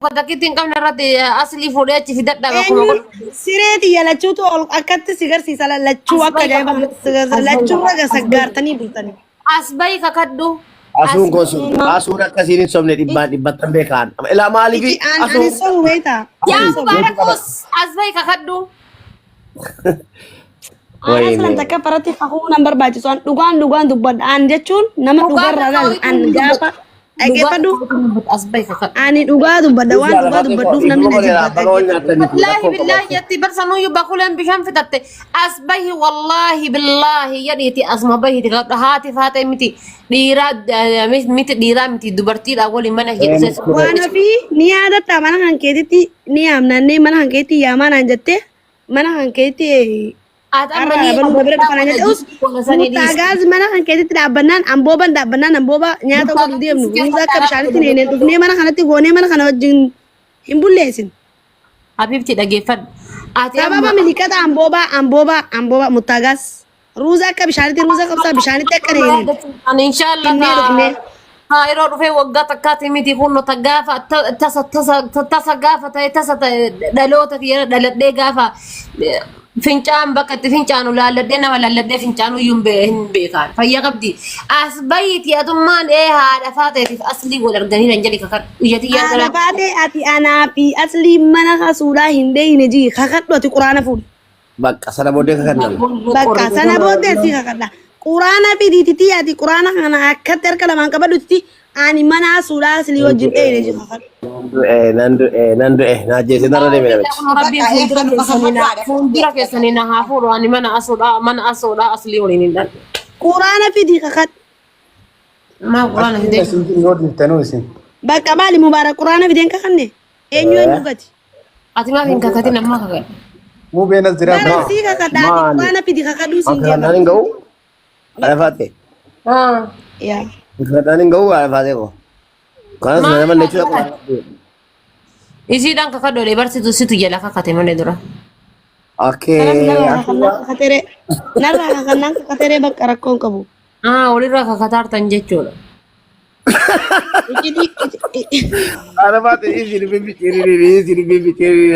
Takkitti hin qabne irratti aslii fuudhee achi fidadhaa bakkuma Eenyu godhu. siree tiyya lachuutu ol akkatti si garsiisa lachuu As akka bahi ajaa'iba kakadhu. si garsiisa As bahi lachuurra as bahi. gasaggaartanii bultanii. As bahi kakadhu. As Asuun koo sun asuun akkasiin hin sobne dhibbaan dhibbattan beekaan. Ilaa maaliif Ici aan asuun ani sobu beektaa? yaa Ani sobu. Mubaarakus as bahi kakadhu. Aan aslan Wayne. takka faratti kakuu nan barbaachisu. An dhugaan dhugaan dubbadha. An jechuun nama Dhugaa dhugarraa laal. kaka'u An gaafa Dhugaa dhaggeeffadhu. kaka'u as bahi kakadhu. Ani dhugaa dubbadha. Waan Haadha dhugaa faatee koo dubbadhuuf namni dhiifama na godheera jibba baga wal dhaggeeffadhu. nyaattaniiti Wallaahi rakkoon qabu billaahi asuun. jetti barsanuyyuu bakuleen bishaan fixatte as bahi wallaahi billaahi jedhiiti asuma bahiti kakadhu haati faatee miti dhiiraa miti dhiiraa miti dubartiidha waliin mana hidhise. Waan ofii ni yaadatta mana kan keetitti ni yaamnannee mana kan keetti yaamaa naan jettee mana kan keetti Ati amma har'a ni abaluu bira dhufa naan jette us goona sanii dhiisi. murtaagaaz mana kan keetitti dhaabbannaan ambooban dhaabbannaan ambooba nyaata godhu deemnu ruuza akka bishaanitti neeneen dhufnee mana kanatti goonee mana kana wajjin hin bulleessin. Habibti dhageeffadhu. Ati Sababa amma miliqata amboobaa amboobaa amboobaa murtaagaaz ruuza akka bishaanitti ruuza qabsaa bishaanitti akka neeneen Ani inshallah finnee dhufnee. haa yeroo dhufee waggaa takkaati miti kun ta gaafa tasa tasa tasa gaafa ta'e tasa ta'e dhaloota kiyya dhaladhee gaafa fincaan bakka itti fincaanu laalladhee nama laalladhee fincaanu iyyuu hin beekaan fayyaa qabdi. As bahiiti atummaan ee haadha faateetiif aslii wal arganii nan jedhi kakadhu. Ija tiyyaan Haadha gara baatee ati anaa fi aslii mana kasuudhaa hin deeyine jii kakadhu ati quraana fuudhi. Bakka sana booddee kakanname. Bakka sana booddee si kakadha. Quraana fidiititi ati quraana kana akkatti harka lamaan qabadhutti ani mana asuudhaa aslii wajjin dheeyine jii kakadhu. Nan du'e nan du'e nan du'e na ajjeese narra deeme namichi. Rabbiin Bakka fuuldura eeggatu keessanii na kakadhaadha. fuuldura keessanii na haa fuudhu ani mana asuudhaa aslii waliin hin dhallu. Quraana fidii kakadhu. Maa quraana fidee? Isin yoo dhiiftanuu isin. Bakka maali mubaarak quraana fideen kakanne? Eenyu eenyu gati? Ati maaf hin kakatin ammaa kakadhu. Mubeen as jira. Bara sii kakadha ati Maali? quraana fidi kakadhuu siin Akka kanaan jedha. hin ga'u haadha faatee. Yaa. Akka kanaan hin ga'u haadha faatee koo. Kanas Maal nama jechuudha kakadhu? quraana. Isiidhaan kakadhu jedhee barsiitu situ jala kakate malee dura. Akkee Kanas narraa kakannaan kakateree narraa kakannaan kakateree bakka rakkoon qabu. Ah walirraa kakataartan jechuudha. Iccitii Haadha faatee isin bibbiceerii isin bibbiceerii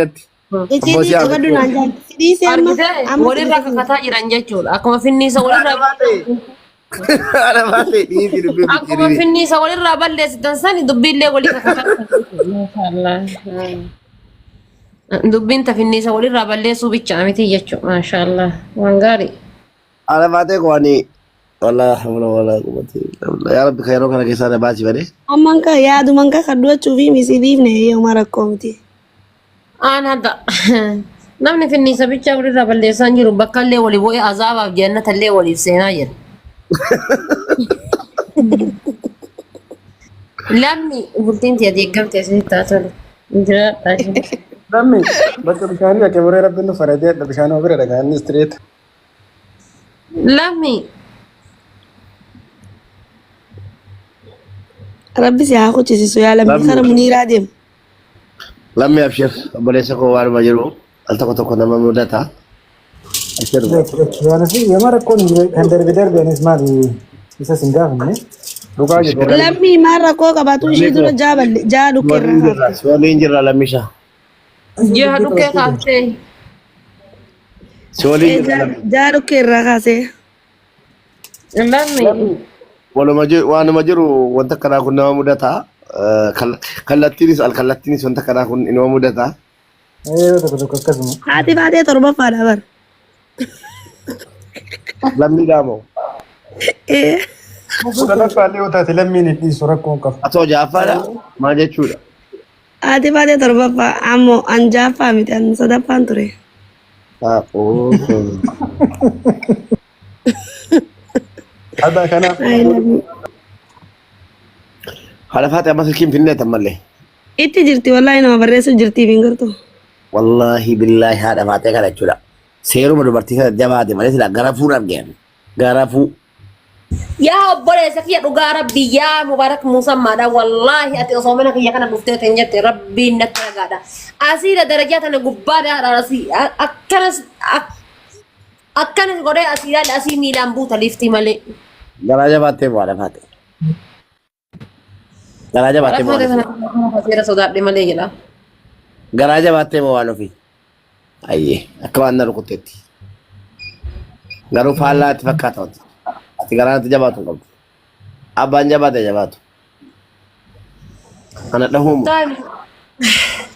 iccitii qabadhu naan jaalti. Si dhiisee amma Argitee amma si walirraa dhiisee. kakataa jiran jechuudha. Akkuma finniisa walirraa Haadha faatee isin akkuma bibbiceerii. finniisa walirraa balleessitan sani dubbiillee walii kakataa. Maashaallah. Dubbiin ta finniisa walirraa balleessuu bicha miti jechuudha. Maashaallah. Waan gaarii. Haadha faatee koo ani wallaahi hawla walaa quwwata illa billah. Yaa Rabbi kan yeroo kana keessaa na baasi malee. Amman ka yaaduman ka kadhu jechuu fi misi dhiifne yooma rakkoo miti. Aan hadda namni finniisa bichaa walirraa balleessaa hin jiru bakka illee walii bu'ee azaabaaf jannata illee waliif seenaa jira. Lammi bultiin tiyya deeggamte isinitti haa tolu. Jiraadhaa isheen. Lammi bakka bishaanii dhaqee boree rabbiin nu faradee bishaan bira dhaqa inni istireet. Lammi Rabbi si haa kuchisiisu yaa lammi Lammi. kara muniiraa deemu. Lammi abshir obboleessa koo waanuma jiru al tokko tokko nama mudata. Abshir. Waan fi yooma rakkoon hin jiru kan darbe darbe anis maali isa sin gaafanne dhugaa jedhu. Lammi maal rakkoo qabaatu ishii dura jaa balle jaa dhukkee irraa kaafte. Si waliin jirra lammisha. ji'a dhukkee kaaftee. Si waliin jirra lammi. Jaa dhukkee irraa kaasee. Lammi Waluma jiru waanuma jiru wanta akkanaa kun nama mudata. Kallattiinis al kallattiinis wanta akkanaa kun nama mudata. Yeroo tokko tokko akkasuma. Haati baatee torbaffaadha bar. Lammii dhaamoo. Ee. Kudhanaffaallee yoo taate lammiin hin dhiisu rakkoon qabu. Atoo ja'affaadha maal jechuudha? Haati baatee torbaffaa ammoo an ja'affaa miti an sadaffaan ture. Adaa kanaaf I love you. Haadha faate amma silkiin finneet ammallee. Itti jirti wallaahi nama barreessuuf jirti hin gartu. Wallaahi billaahi haadha faatee kana jechuudha. Seeruma dubartii kana jabaate malee silaa garafuun argeen. Garafuu. Yaa obboleessa kiyya dhugaa rabbii yaa Mubaarak Musammaadha wallaahi ati osoo mana kiyya kana dhuftee tan jette rabbiin natti ragaadha. Asiidha darajaa tana gubbaadha asii akkanas akkanas godhee asii ilaali asii miilaan buuta liftii malee. Garaa jabaattee haadha faate. Garaa jabaattee moo Rakkoo waan ofii? kana seera sodaadhe malee jedha. Garaa jabaattee moo waan ofii? Ayyee akka waan na rukutteetti. Garuu faallaa itti fakkaata wanti. Ati garaa natti jabaatu hin qabdu. Abbaan jabaate jabaatu. Ana dhahuun Time.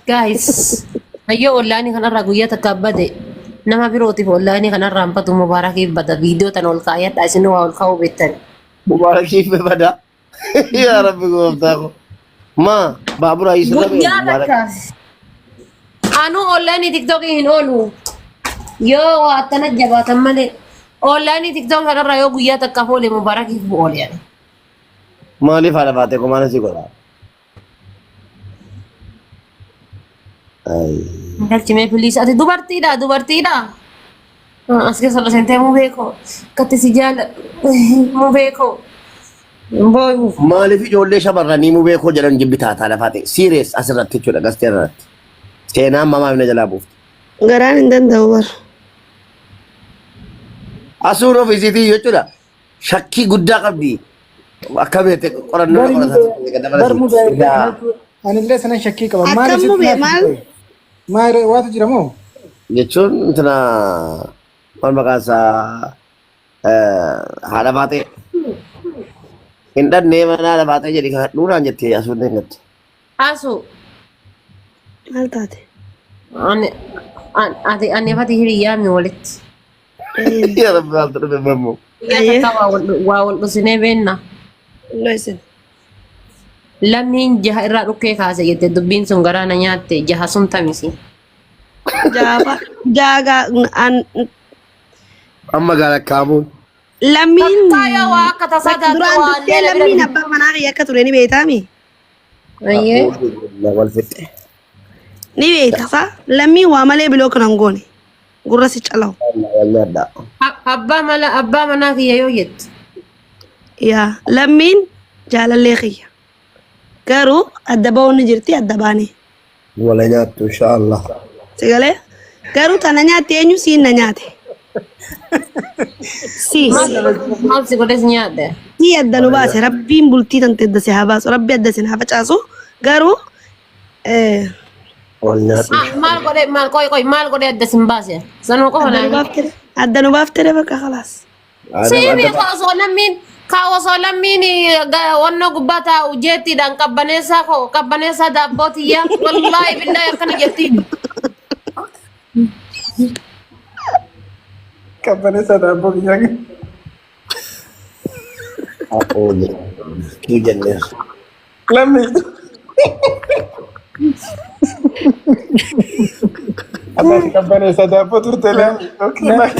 Guys, hayyoo onlaayinii kanarraa guyyaa takka bade nama birootiif onlaayinii kanarraa hin badu mubaarakiif bada viidiyoo tan ol kaayadha isin waa ol kaa'uu beektan. Mubaarakiif bada. Yaa Rabbi gooftaa koo. Maa baabura isirra bee Guyyaa mubaarak. takka anuu onlaayinii tiktookii hin oolu yoo waa akkana jabaatan malee onlaayinii tiktookii kanarraa yoo guyyaa takkaaf oole mubaarakiif oole ani. Maaliif haadha baatee komaana si godha? Ay. Galchimee please ati dubartiidha dubartiidha. As keessa ol seentee mubee koo akkatti si jaaladhu mubee koo booyuuf. Maaliif ijoollee shamarranii mubee koo jedhan jibbi taataa lafaa ta'e serious asirratti jechuudha gastee irratti. Seenaan mamaa na jalaa buufte. Garaan hin danda'u bara. Asuun ofiisiitii jechuudha. Shakkii guddaa qabdi. Akka beekte qorannoo Bari qoratan bar mubee anillee sanan shakkii qaba. Maal Akkam isitti mubee naaf maal? hin Maal waatu jira moo? Jechuun intina maal maqaan isaa haadha baatee hin dhannee mana haadha baatee jedhi kadhuunaan jettee asuun deemgatte. Asu Maal taate? ani ati ani fati hiriyyaa mi walitti. Yaa Rabbi maaltu dhufe mammoo. Guyyaa Ayyee. takka waa wal dhusinee beenna. Loo isin. Lammiin jaha irraa dhukkee kaase jette dubbiin sun garaa na nyaatte jaha sun tamisi. Jaafa jaaga an Amma gaara kaamuun. lammiin Takkaa yoo waa akka tasaa taate duraan waa dursee illee lammiin abbaa manaa kiyya akka ture ni beektaami. Ayyee. Wal fixxe. Ni beekta sa lammiin waa malee biloo kana hin goone gurra si calawu. Wal nyaadha. Abbaa mala abbaa manaa kiyya yoo jettu. Yaa lammiin jaalallee kiyya garuu adda ba'uun ni jirti adda baane. Wala nyaattu inshaallah. Sigalee garuu tana nyaatte eenyu siin na nyaate. Si. Maal si godhes nyaadhe. Si adda nu baase rabbiin bultii tante adda si haa baasu rabbi adda sin haa facaasu garuu Wal nyaattu. Maal godhe maal qoy qoy maal godhe adda sin baase. Sanuma qofa adda nu naa. baaftere adda nu baaftere bakka khalaas. Siimi ka osoo lammiin ka osoo lammiin wannoo gubbaa taa'u jeettiidhaan qabbaneessaa koo qabbaneessaa daabboo tiyyaa wallaahi billaahi akkana jettiin. Qabbaneessaa daabboo biyyaa. Kii jenneer. Lammii. Abbaan qabbaneessaa daabboo turte lammii. Okay, bye.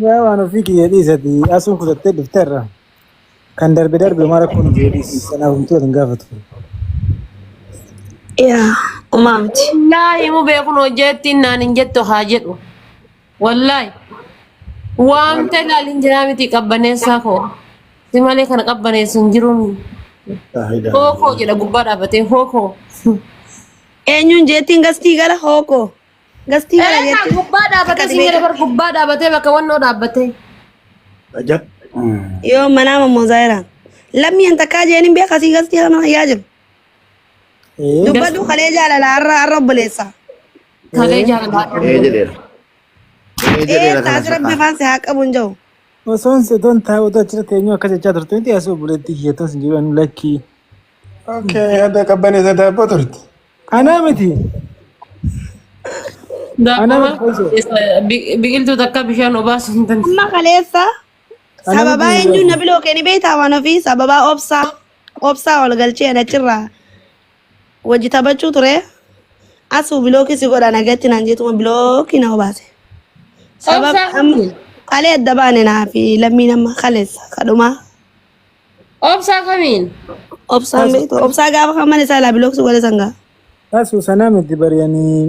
Yaa waan ofii kiyya dhiisati asuun kutattee dhufteerra. Kan darbe darbe maal rakkoon hin jiru dhiisi. Sanaaf homtuu hin gaafatu. Yaa umaa miti. Wallaahi mubee kun hojjettiin naan hin jettu haa jedhu. Wallaahi. Waamte laaliin jiraa miti qabbaneessaa koo. Si malee kana qabbaneessu hin jiruun. Hookoo jedha gubbaa dhaabbatee hookoo. Eenyuun jeettiin gastii gara hookoo. Gastii gara Eegaa jeettiin. gubbaa dhaabbatee Akka siin jedha bar gubbaa dhaabbatee bakka wannoo dhaabbatee. Ajab. Yoo manaa mammoo zaayiraan. Lammii an takkaa jeeniin beeka asii gastii kana yaa jiru. Dubbadhu kalee jaalala har'a har'a obboleessa. Kalee jaalalaa. Ee jedheera. Ee jedheera Ee kana taasi rabbi afaan si haa qabu hin jiru. Osoon setoon taa'u otoo achirra teenyuu akkas jechaa turte miti asuu obboleettii kiyya toos hin jiru ani lakkii. Okay, adda qabbaneessa daabboo turte. Anaa miti. Anaa miti fayyisoo. Biqiltuu takka bishaan obaasu hin danda'u. Amma kaleessa Anaa sababaa miti. eenyuun na biloo keeni beektaa waan ofii sababaa obsaa obsaa ol galchee ani achirraa wajji taphachuu ture asuu bilookii si godha nagatti naan jeetuma bilookii na obaase. Sabab Obsaa amma kamiin? kalee adda baane naa fi lammiin amma kaleessa kadhumaa Obsaa kamiin? obsaan beektu obsaa gaafa kan mana isaa ilaa bilookii si godhe sangaa. Asuu sanaa miti bari ani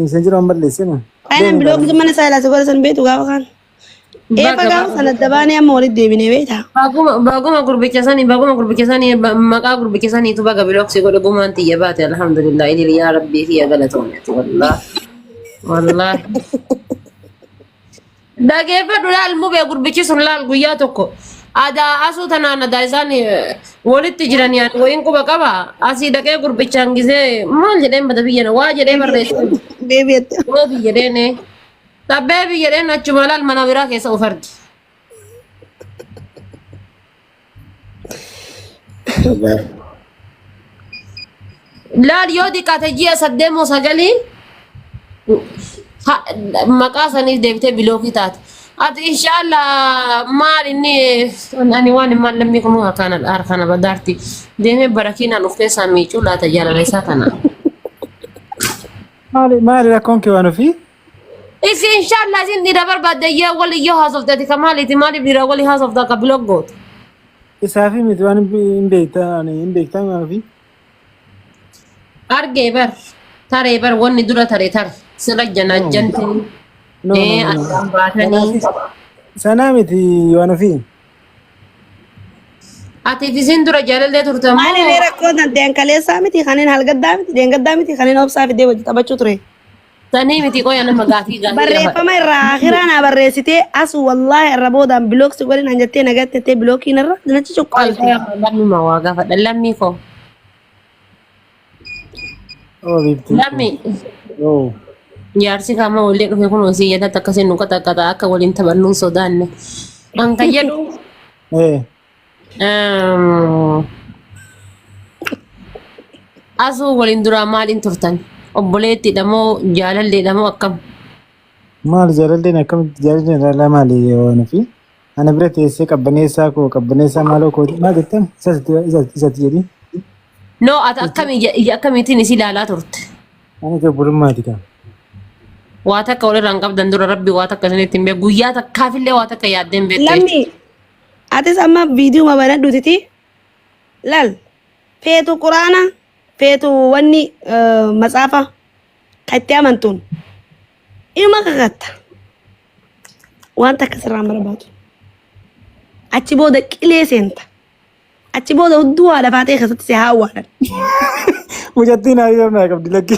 miseenjira waan balleessinu. Kanan bilookii mana isaa ilaa si godhe san beektu gaafa kan. Eefa Baga gaafa sana adda baanee amma walitti deebinee beektaa. Baguma baguma gurbicha sanii baguma gurbicha sanii maqaa gurbicha saniitu baga bilooksi godhe gumaan tiyya baate alhamdulillah ilil yaa rabbii kiyya galatoometi wallahi wallahi. Dhageeffadhu laal mubee gurbichi sun laal guyyaa tokko Adaa asuu tanaan adaa isaan walitti jiran yaani wayiin quba qaba. Asii dhaqee gurbichaan gisee maal jedheen bada biyyana waa jedhee barreesse. Beebi jette. Beebi jedheen. Beebi jedheen achuma laal mana biraa keessa of argi. Laal yoo xiqqaate ji'a saddeet moo sagalii maqaa saniif deebitee bilookii taate. Ati inshaallah maal inni ani waan hin maal lammii kun harkaan harkaan badaarti deemee barakiinaan of keessaa miicuu laata jaalala isaa tana. Maali maali rakkoon kee waan ofii? Isi inshaallah isin dhiira barbaadde yaa wali yoo haasofte ati ka maaliiti maaliif dhiira wali haasofta akka bilook gootu. Isaafi miti waan hin beektan hin beektan waan ofii. Argee bar taree bar wanni dura tare tare sirra janaajjante No no no no. addaan baatanii. Sanaa miti waan ofii. Ati fi isin dura jaalallee turte Maali moo ree rakkoon tan ta'an kaleessaa miti kanneen halgaddaa miti deengaddaa miti kanneen obsaa fidee wajji taphachuu ture. Sanii miti qoya nama gaafii gaafii gaafadha. Barreeffama irraa akiraa naa barreessitee asu wallaahi irra boodaan bilooksi godhin an jettee nagaatti jettee bilookiin irra dinachi Qoy cuqqaalte. qoya lammii waa gaafadha lammii koo Oh biiftuu. lammii Oh. jaarsi kaama wallee dhufe kun osii yadatti akkasiin nu qaxaqaxa akka waliin taphannu hin sodaanne. An kan jedhu Eh. Asuu waliin duraa maaliin turtan? Obboleettiidha moo jaalalleedha moo akkam? Maal jaalalleen akkamitti jaalalleen irraa maali waan ofii? Ana bira teessee qabbaneessaa koo qabbaneessaa maaloo koo maal jettan isatti jedhi. No ati akkamii ija akkamiitiin isii ilaalaa turte? Ani obbolummaati kan. Waa takka walirraa hin qabdan dura rabbi waa takka isinitti hin beeku. Guyyaa takkaafillee waa takka yaaddee hin beektu Lammi atis amma viidiyoo banadhuutiti lal feetu quraana feetu wanni matsaafa kan itti amantuun inuma kakatta waan takka sirraan barbaadu achi booda qilee seenta achi booda hudduu haadha faatee keessatti si haa awwaalan. Mucattiin hariiroo naa qabdi lakki.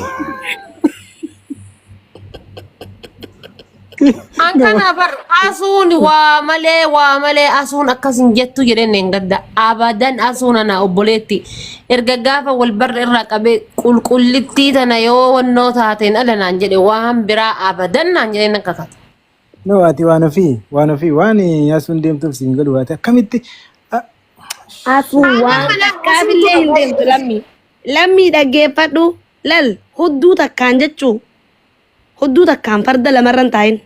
An kana bar asuun waa malee waa malee asuun akkas hin jettu jedheen hin gadda. Abadan asuun ana obboleetti. Erga gaafa wal barra irraa qabee qulqullittii tana yoo wannoo taateen ala naan jedhe waan biraa abadan naan jedheen nan kakata. No ati waan ofii waan ofii waan asuun deemtuuf siin galu ati akkamitti Asuun waan takkaafillee hin deemtu lammii. Lammii dhaggeeffadhu lal hudduu takkaan jechuu hudduu takkaan farda lamarra hin taa'in.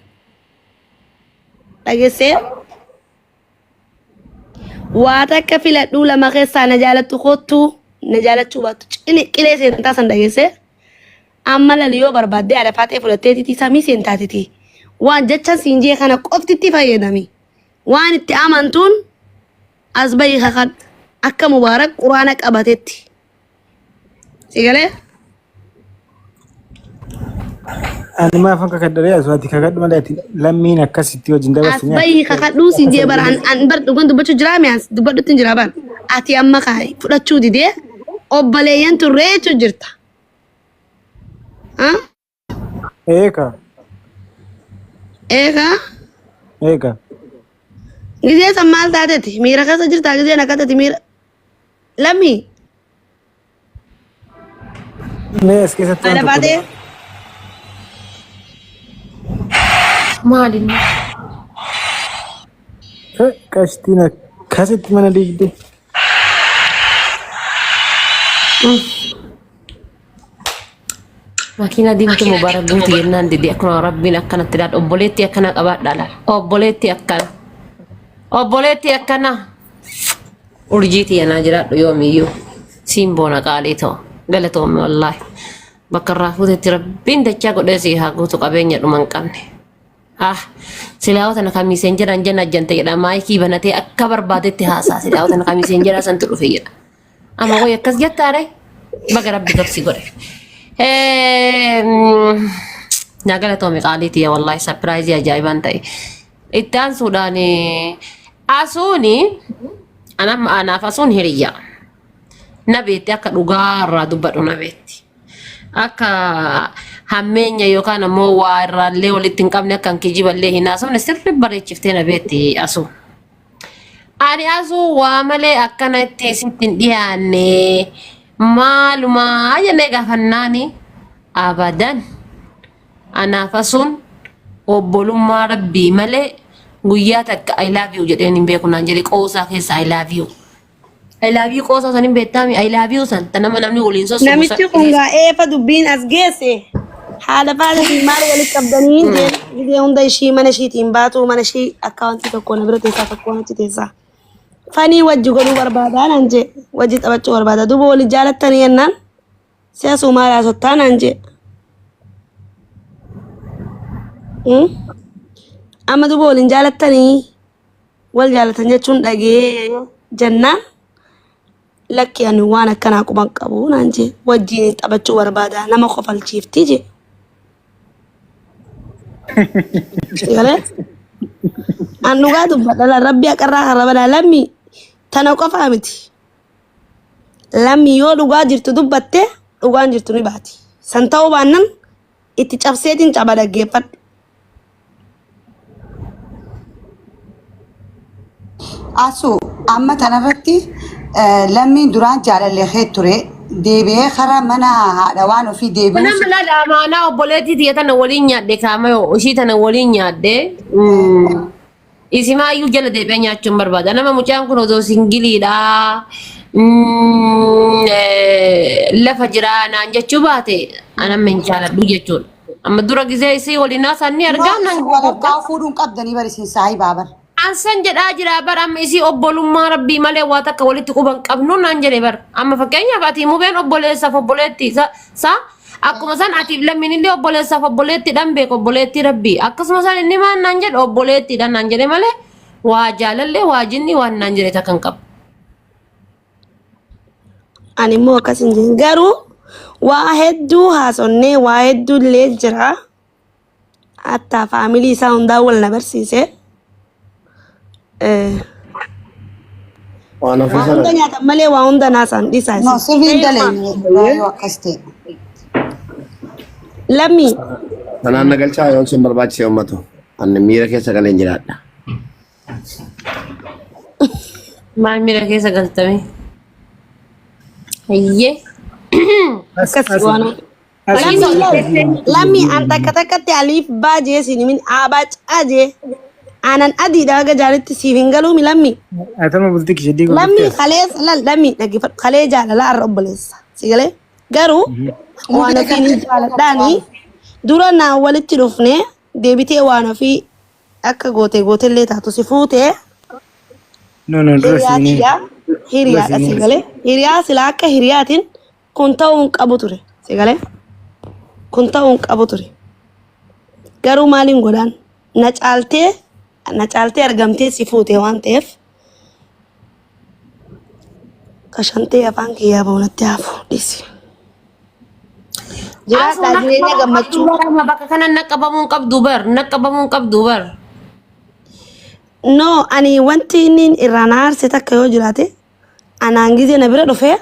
Dhageessee waa takka filadhuu lama keessaa na jaalattu kottuu na jaalachuu baattu qilee seentaa san dhageessee amma lal yoo barbaaddee haadha faatee fudhatteetitii samii seentaatiti waan jecha siin jee kana qoftitti fayyadami waan itti amantuun as bahii kakadhu akka mubaarak quraana qabatetti si galee Ani maaf akka kakadharee asu ati kakadhu malee ati lammiin akkasitti wajjin as dabarsine bahii kakadhuu siin jee bara an bar dhugan dubbachuu jiraa mi as dubbadhutti hin jiraa bar ati amma kaa fudhachuu didee obboleeyyan turree jechuu jirta. Ah? Eeka Eegaa eeka gizee san maal taateeti miira keessa jirtaa gizeen akkatati miira lammii mee as keessatti waan haadha tokko baatee Maali inni? Qashtiin akkasitti mana diigde. Makiina diimtuu mubaarak guutu jennaan dide akkuma rabbiin akkanatti ilaal obboleettii akkana qabaadha laal obboleettii akkana obboleettii akkana urjii tiyya naa jiraadhu yoomiyyuu siin boona qaalii ta'u galatoomi wallaahi bakka irraa fuutetti rabbiin dachaa godhee sii haa guutu qabeenya dhuma hin qabne. Ah silaawota tana kamiiseen jedhan jenna jante jedha maayikii banatee akka barbaadetti haasaa silaawota tana kamiiseen jedha santu dhufe jedha. Amma wayi akkas jettaare baga rabbi gorsi godhe. Naa galatoomi qaalii tiyya wallaahi sapiraayizii ajaa'ibaan ta'e. Itti aansuudhaan asuuni anam anaaf asuun hiriyya. Na beetti akka dhugaa irraa dubbadhu na beetti. Akka hammeenya yookaan ammoo waa irraallee walitti hin qabne akka hin kijiballee hin haasofne sirri bareechiftee na beetti asuun. Ani asuu waa malee akkana itti sitti hin dhiyaanne maalumaa jennee gaafannaani abadan anaaf asuun obbolummaa rabbii malee guyyaa takka I love you jedheen hin beeku naan jedhe qoosaa keessa I love you. I love you qoosaa san hin beektaami I love you san ta nama namni waliin sossobu san. Namichi kun gaa eefa dubbiin as geesse haadha faadhatiin maal walitti qabdanii jeen gizee hunda ishii mana ishiitiin baatu mana ishii akkaawwantii tokko na bira teessaa tokko achi teessaa. Fanii wajji godhuu barbaadaa naan jee wajji taphachuu barbaada duuba wali jaalattanii jennaan si'asuu maal haasottaa naan jee. Amma duuba waliin jaalattanii wal jaalatan jechuun dhagee jennaan lakki ani waan akkanaa quban qabu naan jee wajjiin taphachuu barbaada nama kofalchiifti jee. Galee an dhugaa dubbadha la rabbi aqarraa harrabadha lammi tana qofaa miti. Lammi yoo dhugaa jirtu dubbatte dhugaan jirtu ni baati. San ta'uu baannan itti cabseetiin caba dhaggeeffadhu. Asu amma tanarratti lammiin duraan jaalallee kee ture deebi'ee karaa mana haadha waan ofii deebi'uu Nama laala amaanaa obboleettii tiyya tana waliin nyaadhe kaama yoo ishii tana waliin nyaadhe isimaayyuu jala deebi'ee nyaachuun barbaada. Nama mucaan kun osoo singiliidha lafa jira naan jechuu baate anamma hin jaaladhu jechuudha. Amma dura gizee isii waliin haasa'an ni No, argaa naan isin wal harkaa fuudhuun qabdanii bari isin saahibaa bar. Ansan jedhaa jira bar amma isii obbolummaa rabbii malee waa takka walitti quban qabnu naan jedhe bar. Amma fakkeenyaaf ati mubeen obboleessaaf obboleetti sa sa akkuma san atiif lammiin illee obboleessaaf obboleettidhaan beeku obboleettii rabbii. Akkasuma san inni maal naan jedhe obboleettiidhaan naan jedhe malee waa jaalallee waa jinni waan naan jedhe takka hin qabu. Ani immoo akkas hin jedhin. Garuu waa hedduu haasonnee waa hedduu illee jira. Hattaa faamilii isaa hundaa wal na barsiise. Waan ofii Waa sana. hunda nyaatan malee waa hunda naasaan dhiisaa No, isin. sirrii hin daleenye dhugaa yoo akkas ta'e. Lammii Sanaan na galchaa yoo isin barbaachise uummatu. Ani miira keessa galeen jiraadha. Maal miira keessa galtame? Hayyee. Akkas waan Lammi lammi an takka takkatti aliif baa jee siin himin aabaa caa jee aanan adiidha haga jaalitti siif hin galuumi lammi. Atama bultii kishee diiguu Lammi kaleessa lal lammi dhaggeeffadhu kalee jaalala har'a obboleessa si galee garuu waan ofii ni jaaladhaani dura naa walitti dhufne deebitee waan ofii Akka goote gootellee taatu si fuutee No, no, dura hiriyaa siinii. tiyyaa hiriyaadha si galee hiriyaa silaa akka hiriyaatiin kun ta'uu hin qabu ture si galee kun ta'uu hin qabu ture garuu maaliin godhaan na caaltee na caaltee argamtee si fuute waan ta'eef kashantee afaan kiyyaa bahu natti hafu dhiisi. Jiraadhaa jireenya gammachuu. Amma bakka kana naqabamuu hin qabdu bar naqabamuu hin qabdu bar. No, ani wanti inni irraa na aarse takka yoo jiraate anaan gizee na bira dhufee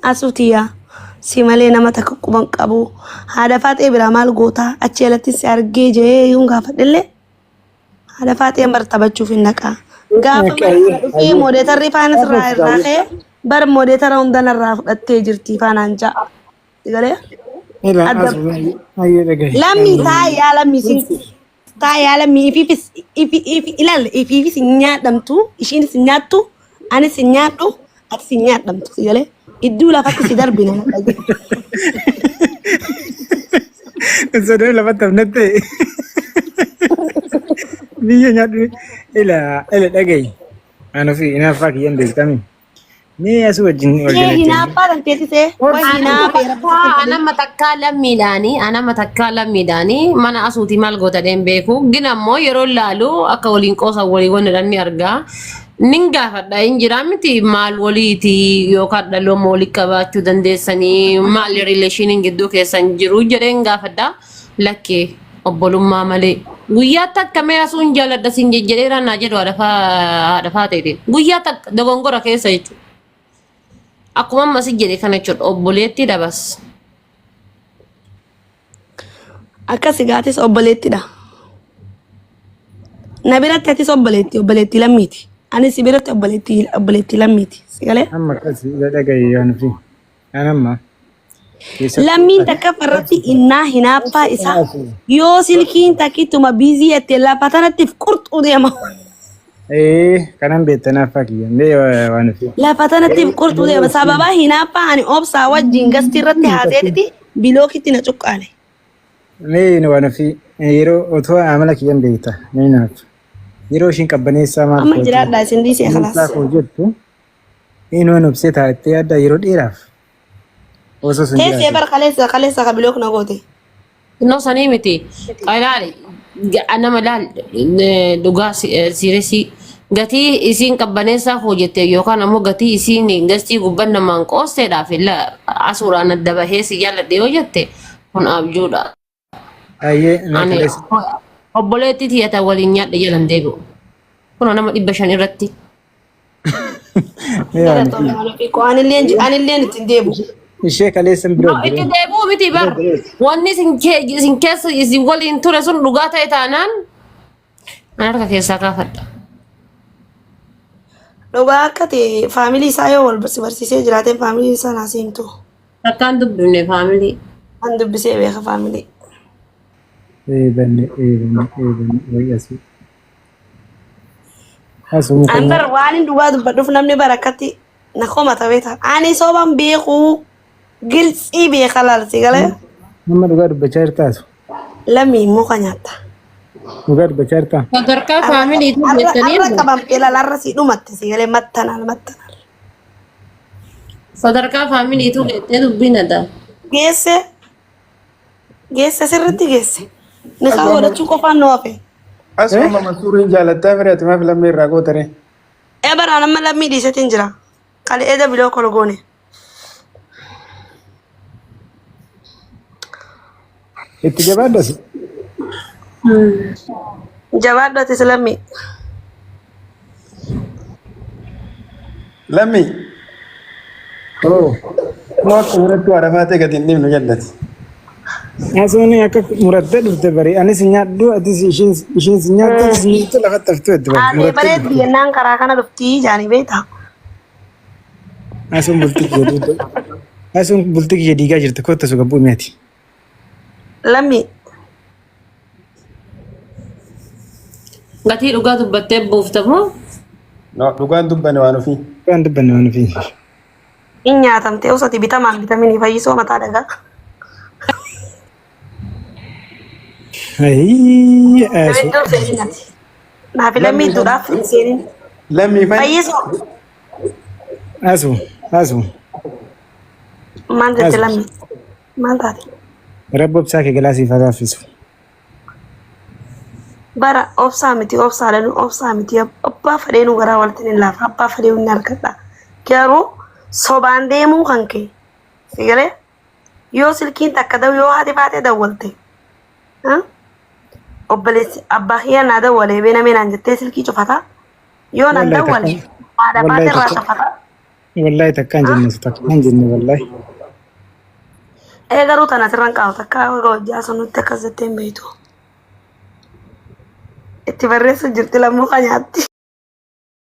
asuu tiyyaa si malee nama takka quban qabu haadha faaxee biraa maal gootaa achi alatti si argee jee yoon gaafadhellee Haadha faaxeen bar taphachuuf hin dhaqaa. Gaafa mana kana dhufee moodeetarri faana sirraa irraa ka'e bar moodeetara hunda narraa fudhattee jirti faanaan ja'a. Galee? Ila Adda. as ayyee dhagahi. Lammii taayaa lammii sin taayaa lammii ifiifis ifi ifi ilaal ifiifis hin nyaadhamtu ishiinis hin nyaattu anis hin nyaadhu atis hin nyaadhamtu si galee idduu lafatti si darbina. Sodaan lafatti hafnatte. Biyya nyaadhu. Ila ila dhagahi. Ani ofii hinaaffaa kiyyaan beektami. Mee asii wajjin wal Mee jala hinaaffaa kan teessisee way hinaafee rabbi sitti hin Anama takkaa lammiidhaanii anama takkaa lammiidhaanii mana asuuti maal goota dheen beeku gin ammoo yeroo laalu akka waliin qoosan walii wanni ni argaa nin gaafadha hin jiraa miti maal waliiti yookaan dhalooma walii qabaachuu dandeessanii maal rileeshiniin gidduu keessan jiru jedheen gaafadha lakkee obbolummaa malee guyyaa takka mee asuun jaaladha siin jedheera naa jedhu haadha faateetiin guyyaa takka dogongora keessa jechuudha. Akkuma amma si jedhe kana jechuudha obboleettii dhabas. Akkas gaatis obboleettidha. Na biratti atis obboleetti obboleettii lammiiti. Ani si biratti obboleettii obboleettii lammiiti. Si galee? Amma akkas dhagaye waan ofii. An amma keessattuu Lammiin takka irratti innaa hinaaffaa isaa yoo silkiin takkittuma biizii jettee lafa tanattiif qurxuu deema. Ee kanan beekta hinaaffaa kiyya. Mee waan ofii. Lafa tanattiif qurxuu deema. Sababa hinaaffaa ani obsaa wajjin gastii irratti haaseetiti bilookitti na cuqqaale. Mee waan ofii yeroo otoo amala kiyyan beekta. Mee naaf. Yeroo ishiin qabbaneessaa maal Amma kooti? jiraadhaa isin dhiisee Qabbaneessaa kalaas. koo jettu inni obsee taa'ettee yaadda yeroo dheeraaf osoo sun Teessee jiraate. bara kaleessa kaleessa ka bilook na goote. No sanii miti. Ilaali nama laal dhugaa siiresii gatii isiin qabbaneessaa hojjette yookaan ammoo gatii isiin gastii gubban namaan qoosteedhaaf asuuraan adda bahee si jaalladhe yoo jette kun abjuudha. Ayyee mee Ani kaleessa. obboleettii tiyyata waliin nyaadhe jalan deebi'u. Kun nama 500 irratti. Mee waan Galatoomii ofii. waan ofii koo anilleen anilleen ittiin deebi'u. Ishee kaleessan No, biroo itti jiree. deebi'u miti bar. Wanni isin isin keessa isin waliin ture sun dhugaa ta'e taanaan an harka keessaa kaafadha. Dhugaa akka ta'e faamilii isaa yoo wal barsiisee jiraateen faamilii isaa naa seemtu. Takkaan dubbifne faamilii. An dubbisee beeka faamilii. Eebanne eebanne eebanne wayi asii. Asuma An kan bar waan hin dhugaa dubbadhuuf namni bara akkatti na komata beekta. Ani soban beeku gilxii beeka laalsi galee nama dhugaa dubbachaa jirtaatu. lammii immoo kan nyaatta. Dhugaa dubbachaa jirtaa. Sadarkaa faamiliitu Arra jettanii arra qabamtee laal arra si dhumatte si galee mattanaal mattanaal. Sadarkaa faamiliitu jettee dubbiin adda. Geesse geesse sirriitti geesse. Nikaa godhachuu qofaan nu hafe. Asuma Mansuuriin jaalattaa fire ati maaf lammii irraa gootare? Ee baraan amma lammii dhiisetiin jira. Kale eeda biloo kologoone. Itti jabaadhu as. Jabaadhu atis lammii. Lammii. Oo. Nu akka murattuu haadha faatee gadi hin dhiifnu jallati. Asuun akka murattee dhufte bari anis nyaadhu atis ishiin ishiin si nyaattu atis nyaattu lafatti haftu itti bari Haatee murattee bareeddi dhufte. jennaan karaa kana dhuftii jaanii beektaa. Asuun bultii kiyya diigaa asuun bultii kiyya diigaa jirti kottu su gabbuu mi'ati. Lammii. Gatii dhugaa dubbattee buuftamoo No, dhugaan dubbanne waan ofii. Waan dubbanne waan ofii. In nyaatamtee usati bitamaan bitaminii fayyisoo mataa dhagaa. Ayii asu. Iddoo seenin ati. Naafi lammii iddoodhaaf hin seenin. Lammii fayyi. Fayyisoo. Asu asu Maal jette asu. lammii? Maal taate? Rabbi obsaa kee galaa siif haa taasisu. Bara obsaa miti obsaa lanuu obsaa miti abbaa fedheenuu garaa walitti ni laafa abbaa fedheenuu ni argadha. Garuu sobaan deemuu kan kee si galee yoo silkiin takka da'u yoo haati faatee dawwalte obboleessi abbaa kiyya naa dawwalee beenamee naan jettee silkii cufata yoo nan Wallahi dawwale takka haadha wallahi faatee irraa takka cufata. wallahi takka hin jenne takka hin jenne wallahi. Ee garuu tana asirran qabu takka hojjaa sun nutti akkas jettee hin beektu. Itti barreessu jirti lammuu kan nyaatti.